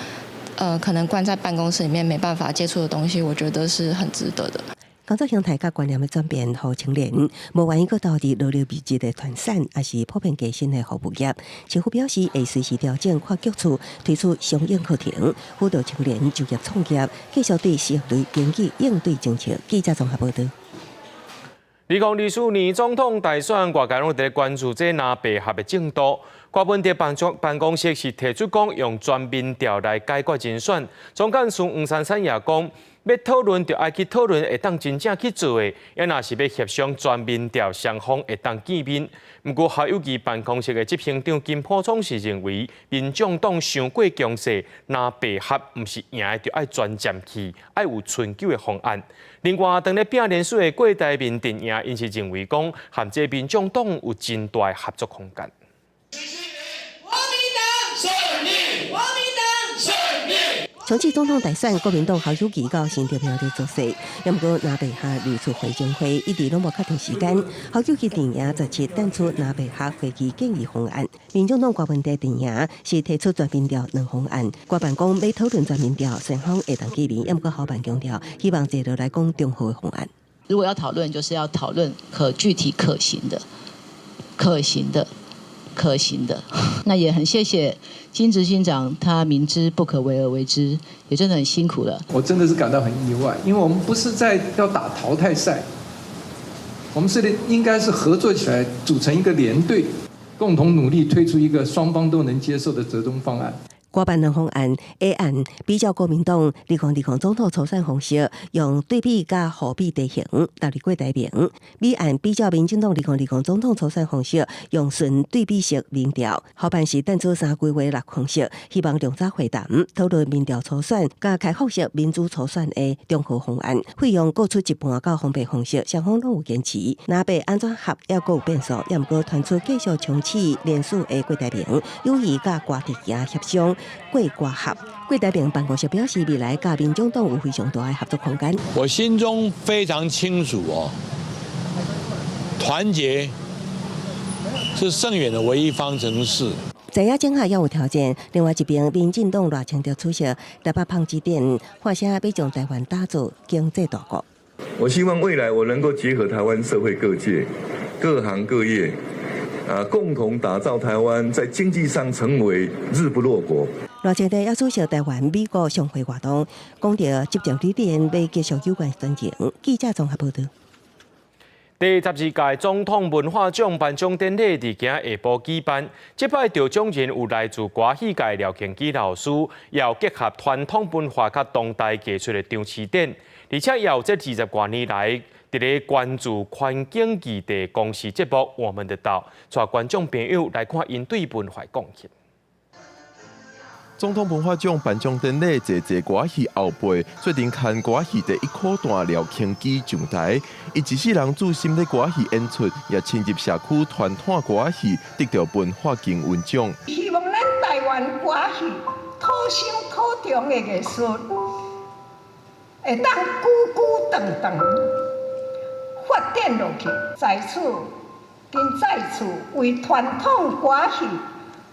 可能關在辦公室裡面沒辦法接觸的東西，我覺得是很值得的。工作形態佮觀念的轉變，予青年無願意閣投入勞力密集的傳產，抑是普遍低薪的服務業。政府表示會隨時調整跨局處推出相應課程，輔導青年就業創業，繼續對失業率經濟應對政策。記者綜合報導。2024年總統大選，外界攏佇咧關注這藍白合的進度。柯文哲辦公室是提出講用全民調來解決人選。總幹事黃珊珊也講，欲討論就愛去討論會當真正去做的，抑若是欲協商全民調，雙方會當見面。毋過侯友宜辦公室的執行長金溥聰是認為，民眾黨傷過強勢，藍白合毋是贏的就愛全佔去，愛有春秋的方案。另外，當咧拼連署的郭台銘陣營，𪜶是認為講，和這民眾黨有真大的合作空間。國民黨勝利！國民黨勝利！上次總統大選，國民黨侯友宜到新竹廟咧造勢，毋過藍白合類似會前會，一直攏無確定時間。侯友宜陣營17等出藍白合會議建議方案，民眾黨柯文哲陣營是提出全民調兩方案。郭辦講欲討論全民調，雙方會當見面，毋過侯辦強調，希望坐落來講中和的方案。如果要討論，就是要討論可具體可行的、可行的、可行的。那也很謝謝金執行長，他明知不可為而為之，也真的很辛苦了。我真的是感到很意外，因為我們不是在要打淘汰賽，我們是應該是合作起來，組成一個連隊，共同努力推出一個雙方都能接受的折中方案。郭辦兩方案 A 案比照國民黨2020總統初選方式，用對比佮互比地形投予郭台銘。B 案比照民進黨2020總統初選方式，用純對比式民調。侯辦是等做三規劃六方式，希望量早會談討論民調初選佮開放式民主初選的綜合方案。費用各出一半到分配方式，雙方攏有堅持。藍白按怎合，猶閣有變數，也毋過傳出繼續衝刺連署的郭台銘，有意佮郭陣營協商。過郭合，郭台銘辦公室表示，未來佮民眾黨有非常大的合作空間。我心中非常清楚哦，團結是勝選的唯一方程式。在野整合也有挑戰，另外一邊，民進黨賴清德出席台北胖子店，發聲欲將台灣打造經濟大國。我希望未來我能夠結合台灣社會各界、各行各業，共同打造台灣在經濟上成為日不落國。賴清德也出席台灣美國商會活動，講著執政理念欲繼續有關選情。記者綜合報導。第12屆總統文化獎頒獎典禮佇今下晡舉辦，這擺得獎人有來自歌戲界廖慶基老師，也有結合傳統文化佮當代藝術的張市典，而且也有這20外年來佇咧關注環境議題公視節目《我們的島》，帶觀眾朋友來看𪜶對文化貢獻。總統文化獎頒獎典禮，濟濟歌戲後輩做陣牽歌戲第一苦旦廖慶基上台，伊一世人注心咧歌戲演出，也深入社區傳統歌戲，得著文化金韻獎。希望咱台灣歌戲土生土長的藝術，會當久久長長發展落去。在此，今再次為傳統歌戲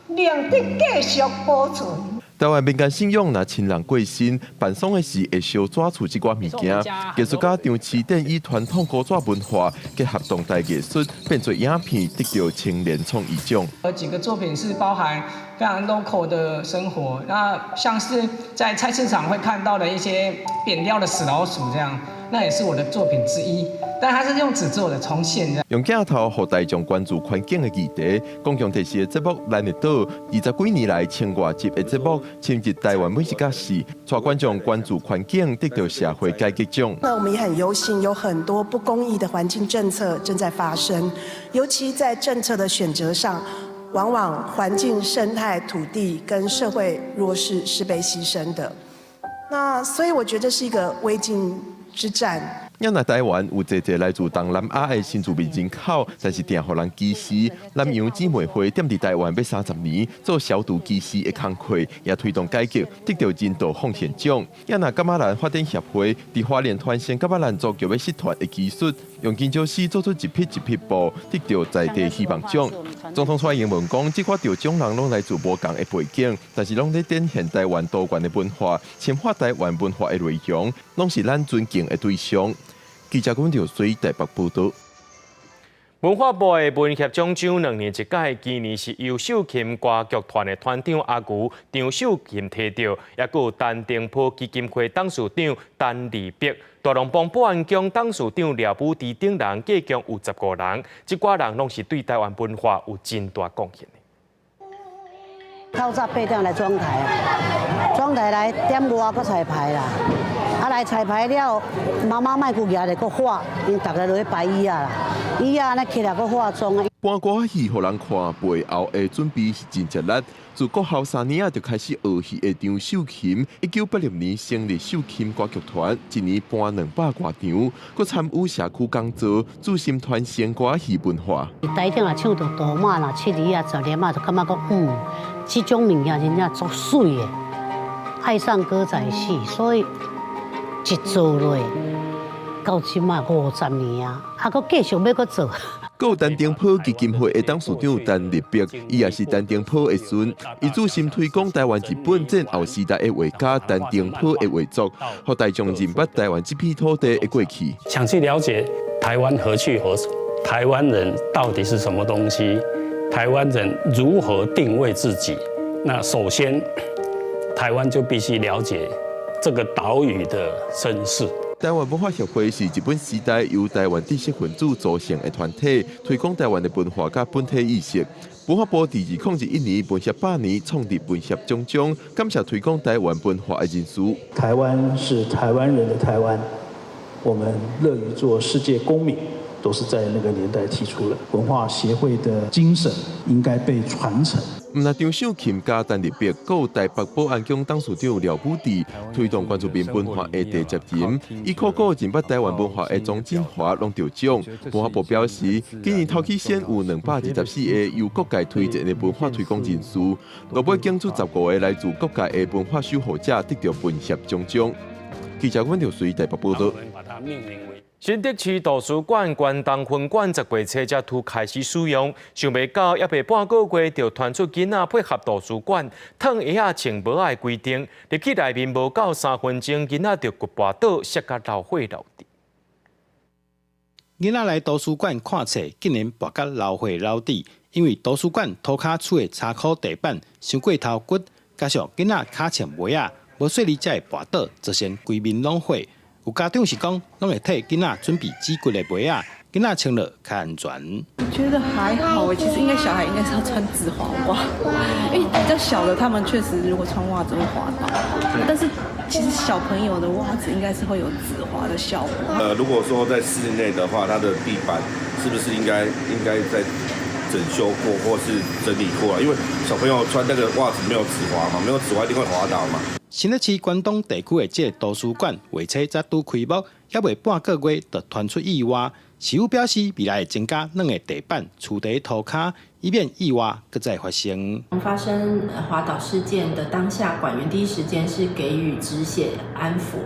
能得繼續保存。台灣民間信仰若親人過身，辦喪的時會燒紙厝這寡物件。藝術家張市典以傳統古紙文化結合當代藝術，變做影片，得到青年創意獎。有幾個作品是包含非常 local 的生活，那像是在菜市場會看到的一些扁掉的死老鼠這樣，那也是我的作品之一。但它是用紙做的重現。用鏡頭予大眾關注環境的議題，公共電視的節目《咱的島》，20幾年來千外集的節目，深入台灣每一個市，帶觀眾關注環境，得到社會改革獎。那我們也很憂心，有很多不公義的環境政策正在發生，尤其在政策的選擇上，往往環境、生態、土地跟社會弱勢是被犧牲的。那所以我覺得是一個危機之戰。也若台灣有濟濟來自東南亞的新住民人口，但是定予人歧視。南洋姊妹會踮佇台灣欲30年做消除歧視的工課，也推動改革，得到人道奉獻獎。也若噶瑪蘭發展協會佇花蓮傳承噶瑪蘭族轎仔團的技術，用金蕉絲做出一匹一匹布，得到在地希望獎。總統蔡英文講，這寡得獎人攏來自無仝的背景，但是攏咧展現台灣多元的文化，深化台灣文化的內容，攏是咱尊敬的對象。記者阮條水台北報道。文化部的文協獎獎2年一屆，今年是由秀琴歌劇團的團長阿牛張秀琴提著，也閣有陳澄波基金會董事長陳立碧、大龍泙保安宮董事長廖武智等人，計共有15人。這寡人攏是對台灣文化有真大貢獻的。透早8點來裝台，裝台來點外閣彩排啦。啊來彩排了，媽媽麥閣舉來閣化，𪜶逐个落去擺椅仔啦，椅仔按呢起來閣化妝啊。搬歌戲予人看，背後的準備是真吃力。自國校3年仔就開始學戲的張秀琴，1986年成立秀琴歌劇團，一年搬200外場，閣參與社區講座，注心傳承歌戲文化。台頂若唱著大馬啦、七里仔、十粒仔，就感覺講，這種物件真正足媠的，愛上歌仔戲，所以一做落到這馬50年啊，啊，閣繼續欲閣做。閣有陳澄波基金會的董事長陳立碧，伊也是陳澄波的孫，伊注心推廣台灣日本戰後時代的畫家陳澄波的畫作，予大眾認捌台灣這片土地的過去。想去了解台灣何去何從，台灣人到底是什麼東西？台灣人如何定位自己？那首先，台灣就必須了解這個島嶼的身世。台灣文化協會是日本時代由台灣知識分子組成的團體，推廣台灣的文化佮本體意識。文化部佇2021年文協百年創立文協獎章，感謝推廣台灣文化的人士。台灣是台灣人的台灣，我們樂於做世界公民，都是在那個年代提出了文化協會的精神應該被傳承。毋但張秀琴佮陳立碧，閣有台北保安宮董事長廖武智，推動原住民文化的締結人，伊考古認捌台灣文化的莊振華攏得獎。文化部表示，今年頭起先有224個由各界推薦的文化推廣人士，落尾揀出15個來自各界的文化守護者，得著文協獎章。記者阮條水台北報道。新竹市圖書館關東分館10月初才拄開始使用，想袂到猶未半個月就傳出囡仔配合圖書館脫鞋仔穿帽仔的規定，入去內面無夠3分鐘，囡仔就骨跋倒，摔甲流血流滴。囡仔來圖書館看冊，竟然跋甲流血流滴，因為圖書館塗跤厝的查箍地板傷過頭骨，加上囡仔跤穿襪仔，無細膩才會跋倒，造成規面攏血。有家長是講，攏會替囡仔準備止骨的襪仔，囡仔穿落較安全。我覺得還好，其實應該小孩應該是要穿止滑襪，因為比較小的，他們確實如果穿襪子會滑倒。但是其實小朋友的襪子應該是會有止滑的效果。如果說在室內的話，它的地板是不是應該再整修過或是整理過啊？因為小朋友穿那個襪子沒有止滑嘛，沒有止滑一定會滑倒嘛。新北市關東地區的這個圖書館，月初才拄開幕，猶未半個月就傳出意外。市府表示，未來會增加軟的地板，鋪佇塗跤，以免意外閣再發生。發生滑倒事件的當下，館員第一時間是給予止血安撫。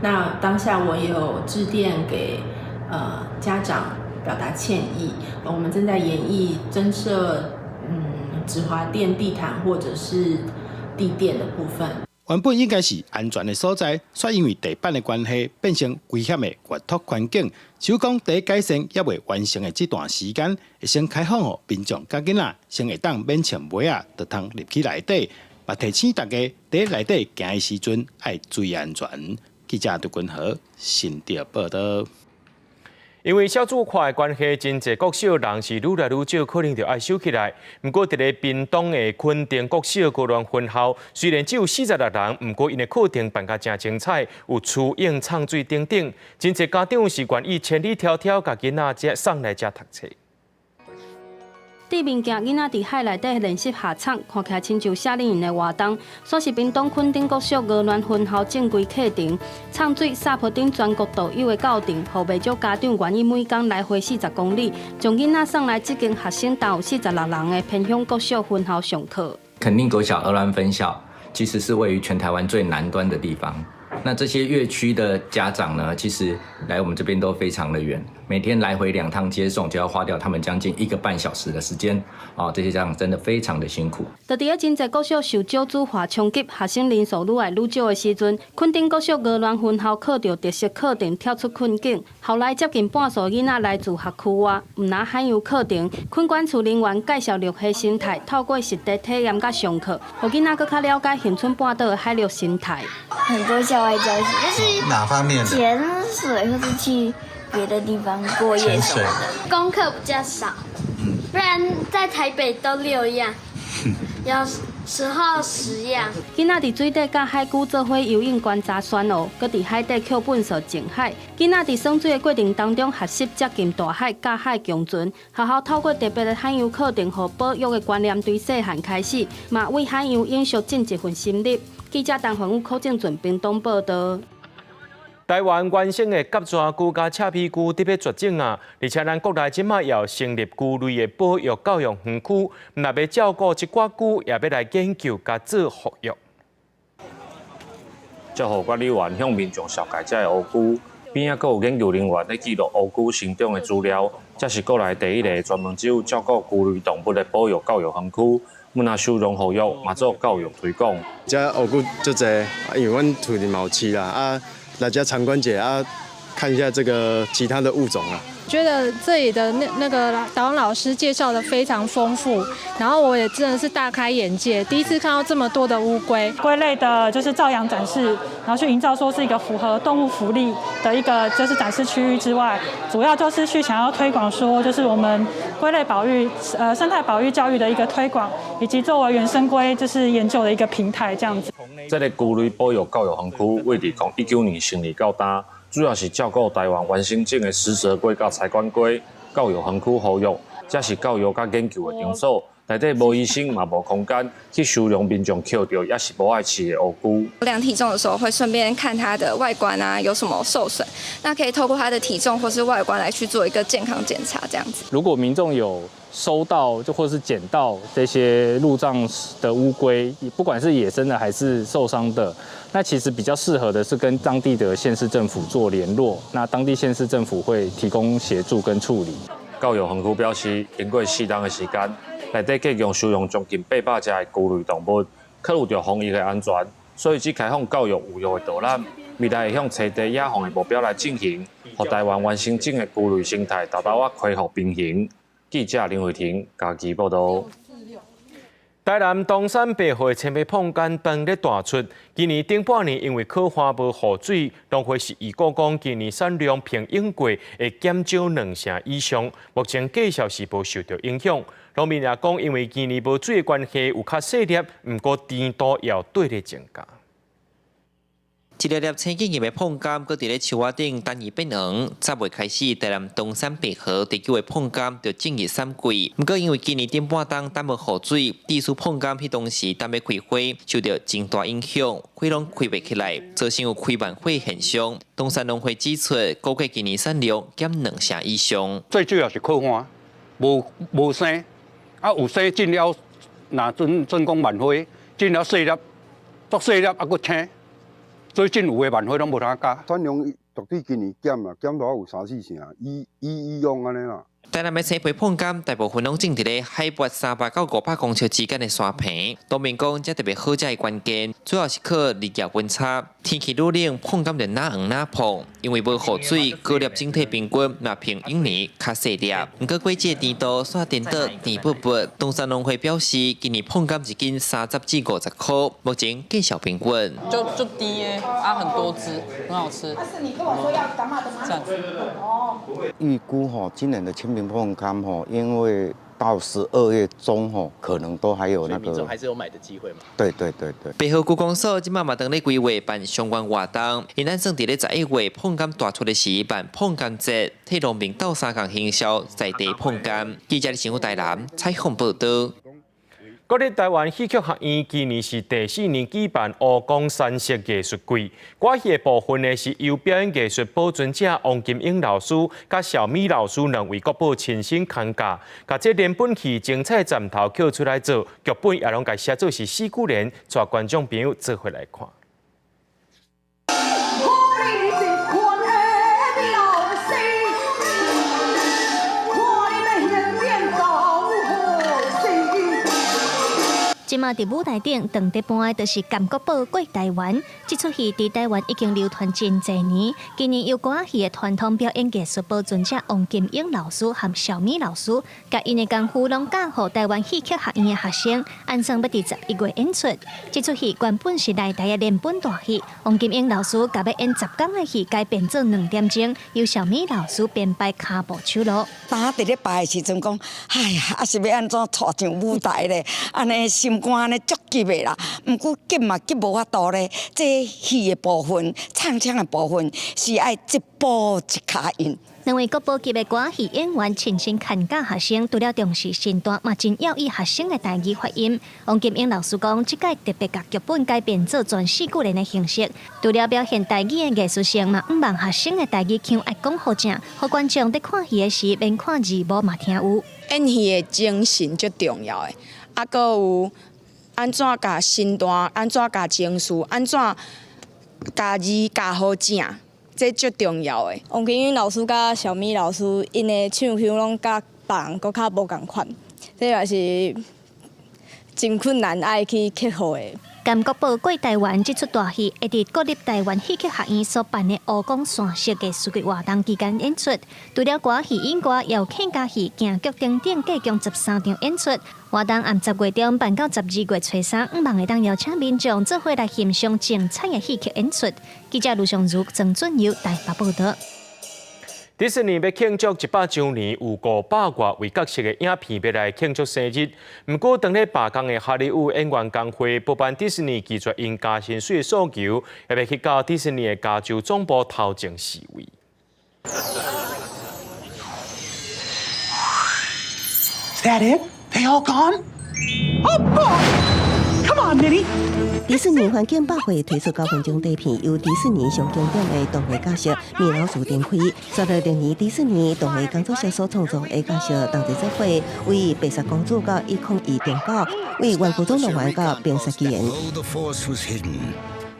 那當下我也有致電給家長表達歉意。我們正在研議增設止滑墊地毯或者是地墊的部分。原本應該是安全的所在，卻因為地板的關係，變成危險的閱讀環境。只講佇改善猶未完成的這段時間，會先開放予民眾佮囡仔，先會當免穿襪仔，就通入去內底。嘛提醒大家，佇內底行的時陣愛注意安全。記者杜君和新竹報道。因為少子化的關係，真濟國小人是愈來愈少，可能就愛收起來。毋過，佇咧屏東的墾丁國小高巒分校，雖然只有46人，毋過𪜶的課程辦甲誠精彩，有蜍泳、藏水等等，真濟家長是願意千里迢迢共囡仔遮送來遮讀冊。對面鏡囡仔佇海內底練習下氅，看起來親像夏令營的活動。煞是屏東墾丁國小鵝鑾分校正規課程，藏水、SUP 等全國獨有的教程，予袂少家長願意每工來回40公里，將囡仔送來這間學生焦有46人的偏鄉國小分校上課。墾丁國小鵝鑾分校其實是位於全台灣最南端的地方。那這些越區的家長呢，其實來我們這邊都非常的遠，每天來回兩趟接送就要花掉他們將近一個半小時的時間，啊，這些家長真的非常的辛苦。就佇咧真濟國小受少子化衝擊，學生人數愈來愈少的時陣，墾丁國小鵝鑾分校靠著特色課程跳出困境，校內接近半數囡仔來自學區外，毋但海洋課程，墾管處人員介紹陸海生態，透過實地體驗佮上課，予囡仔閣較了解恆春半島的海陸生態。很多校外教學，就是哪方面？潛水或是去別的地方過夜什麼的。功課比較少，不然在台北都六樣，有時候10樣。囡仔佇水底佮海龜做伙游泳觀察旋螯，閣佇海底抾糞埽淨海。囡仔佇耍水的過程當中學習接近大海、佮海共存。學校透過特別的海洋課程，予保育的觀念對細漢開始，嘛為海洋永續盡一份心力。記者陳環宇、柯正俊屏東報道。台灣原生的鴿蛇龜佮赤鼻龜得欲絕種啊！而且咱國內這馬也有成立龜類的保育教育園區，毋但欲照顧這寡龜，也欲來研究佮做復育。照護管理員向民眾紹介這个烏龜，邊仔閣有研究人員咧記錄烏龜成長的資料。這是國內第一个專門只有照顧龜類動物的保育教育園區。毋但收容復育，嘛做教育推廣。遮烏龜足濟，因為阮厝裡嘛有飼啦，啊，來遮參觀者啊，看一下這個其他的物種啊。覺得這裡的那個導覽老師介紹的非常豐富，然後我也真的是大開眼界，第一次看到這麼多的烏龜。龜類的就是照養展示，然後去營造說是一個符合動物福利的一個就是展示區域之外，主要就是去想要推廣說就是我們龜類保育生態保育教育的一個推廣，以及作為原生龜就是研究的一個平台這樣子。這个龜類保育教育園區位2019年成立到今。主要是照顧台灣原生種的食蛇龜佮柴管龜，教育園區復育，這是教育佮研究的場所。內底無醫生嘛無空間去收容民眾抾著猶是無愛飼的烏龜。量體重的時候會順便看它的外觀啊，有什麼受損，那可以透過它的體重或是外觀來去做一個健康檢查，這樣子。如果民眾有收到就或是撿到這些路障的烏龜，不管是野生的還是受傷的，那其實比較適合的是跟當地的縣市政府做聯絡，那當地縣市政府會提供協助跟處理。教育園區表示，經過4冬的時間，內底計共收容將近800隻的龜類動物，考慮著防疫的安全，所以只開放教育復育的導覽。未來會向棲地野放的目標來進行，予台灣原生種的龜類生態達到恢復平衡。記者林慧婷嘉義報道。台南東山白河的青白椪柑放咧大出，今年頂半年因為洘旱無雨水，農會是預估講今年產量平穩過會減少2成以上。目前價數是無受著影響。農民也講，因為今年無水的關係，有較細粒，毋過甜度也有綴咧增加。一粒粒青金葉的椪柑，閣佇咧樹仔頂等伊變黃。10月開始，台南東山白河地區的椪柑就進入產季。毋過因為今年頂半冬等無雨水，致使椪柑彼當時等欲開花，受著真大影響，花攏開袂起來，造成有開慢花現象。東山農會指出，估計今年產量減2成以上。最主要是洘旱，無生，啊有生進了，若準準講慢花，進了細粒，足細粒啊閣青。最近有的慢花攏無通加，產量絕對今年減啦，減到有三四成，以以以往按呢啦。台南的青皮椪柑大部分攏種佇咧海拔300到500公尺之間的山坪。農民講，這特別好食的關鍵，主要是靠日夜溫差。天氣愈冷，椪柑就若黃若膨，因為無雨水，果粒整體平均嘛比往年較細粒。毋過果汁甜度煞顛倒甜薄薄。東山農會表示，今年椪柑一斤30至50塊，目前價數平穩。就就甜的啊，很多汁，很好吃。但是你跟我說要柑仔的嗎？哦。預估吼，今年的青皮椪柑吼，因為到12月中吼，可能都還有那個。民眾還是有買的機會嘛？對對對對。白河區公所這馬嘛當咧規劃辦相關活動，𪜶按算佇咧11月椪柑大出的時辦椪柑節，替農民鬥相共行銷在地椪柑。記者新聞台南採訪報導。國立臺灣戲曲學院今年是第四年舉辦湖光山色藝術季，歌戲的部分呢是由表演藝術保存者王金英老師佮小米老師兩位國寶親身看教，共這連本戲精彩站頭抾出來做劇本，也攏共寫做是四句聯，帶觀眾朋友做伙來看。這馬佇舞台頂，當佇搬的就是甘國寶過臺灣。這齣戲佇臺灣已經流傳真濟年。今年由歌仔戲的傳統表演藝術保存者王金英老師和小米老師，共𪜶的功夫攏教予臺灣戲曲學院的學生，按算欲佇11月演出。這齣戲原本是來台的連本大戲，王金英老師共欲演10工的戲改編做2點鐘，由小米老師編排跤步手路。當佇咧排的時陣講，哎呀，啊是欲按怎𤆬上舞台咧？按呢心肝按呢足急的啦。毋過急嘛急無法度咧。這戲的部分、唱腔的部分是愛一步一跤印。兩位國寶級的歌仔戲演員親身牽教學生，除了重視身段，嘛真要意學生的台語發音。王金英老師講，這擺特別共劇本改編做全四句聯的形式，除了表現台語的藝術性，嘛向望學生的台語腔愛講好正，予觀眾佇看戲的時，免看字幕嘛聽有。演戲的精神足重要的，啊，閣有按怎共身段，按怎共情緒，按怎共字教好正。這足重要的。王金英老師佮小米老師，𪜶的唱腔攏佮別人閣較無仝款，這也是真困難愛去克服的。甘國寶過臺灣這齣大戲，會佇國立臺灣戲曲學院所辦的湖光山色藝術節活動期間演出。除了歌仔戲以外，也有客家戲、京劇等等，計共13場演出。活動按10月中辦到12月初三，向望會當邀請民眾做伙來欣賞精彩的戲曲演出。記者盧尚如、曾俊佑台北報導。迪士尼欲慶祝100週年，有500外位角色的影片欲來慶祝生日。毋過，當咧罷工的哈利伍演員工會不滿迪士尼拒絕𪜶加薪水的訴求，欲欲去到迪士尼的加州總部頭前示威。 Is that it? They all gone? Oh boy! Come on, Minnie! 迪士尼環境百貨推出9分鐘短片，由迪士尼上經典的動畫角色米老鼠展開。煞落歷年迪士尼動畫工作室所創造的角色同齊做伙，為白雪公主到1019，為玩具總動員到冰雪奇緣。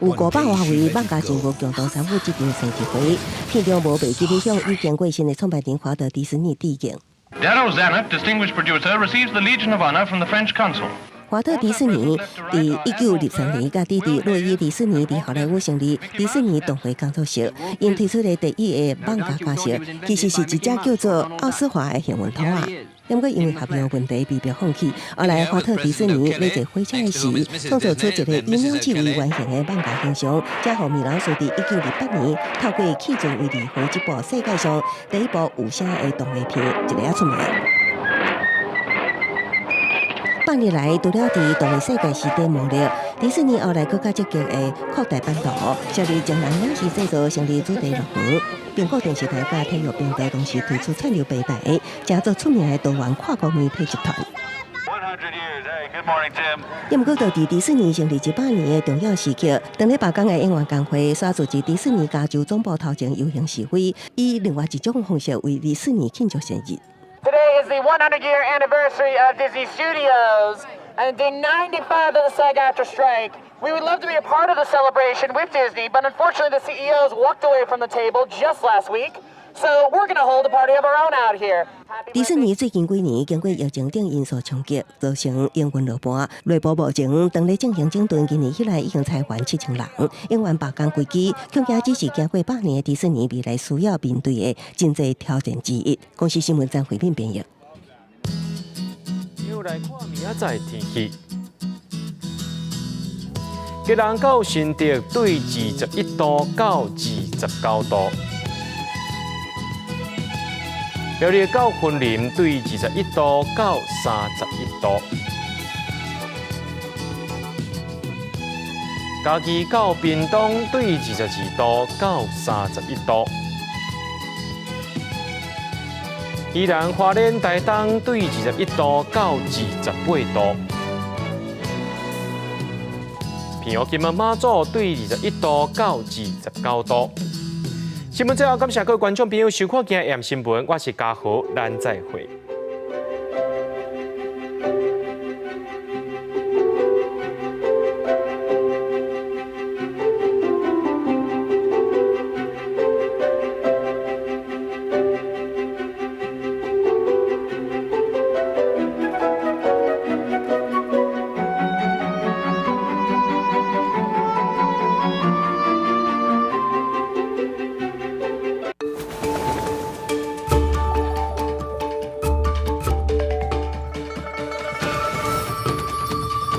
有500外位漫畫人物共同參與這場生日會，片中無袂記得向已經過身的創辦人華特迪士尼致敬。 Darryl Zanuck, distinguished producer, receives the Legion of Honor from the French consul. 華特迪士尼佇1963年，佮弟弟洛伊迪士尼佇好萊塢成立迪士尼動畫工作室，𪜶推出的第一個漫畫角色，其實是一隻叫做奧斯華的幸運兔仔。毋過因為合約問題被迫放棄。後來華特迪士尼咧坐火車的時，創造出一個以鳥鼠為原型的漫畫形象，才予米老鼠佇1928年透過氣盡為離合這部世界上第一部有聲的動畫片，一下仔出名。百年來，除了佇動畫世界時代魔力，迪士尼後來閣較積極的擴大版圖，設立真人影視製作，成立主題樂園。蘋果電視台佮體育頻道同時推出串流平台，成做出名的多元跨國媒體集團。也毋過，就佇迪士尼成立100年的重要時刻，當咧罷工的演員工會煞組織迪士尼加州總部頭前遊行示威，以另外一種方式為迪士尼慶祝生日。 Today is the 100-year anniversary of Disney Studios and day 95 of the SAG-AFTRA strike. We would love to be a part of the celebration with Disney, but unfortunately the CEOs walked away from the table just last week. So we're gonna hold a party of our own out here. 迪士尼最近幾年經過疫情等因素衝擊，造成營運落盤。內部目前當咧進行整頓，今年以來已經裁員7000人，演員罷工危機，恐驚只是經過100年的迪士尼未來需要面對的真濟挑戰之一。公視新聞張惠敏編譯。又來看明仔載天氣。基隆到新竹對21度到29度，苗栗到雲林對21度到31度，嘉義到屏東對22度到31度，宜蘭花蓮台東對21度到28度。屏東金門馬祖對21度到29度。新聞最後感謝各位觀眾朋友收看今日新聞，我是嘉豪，咱再會。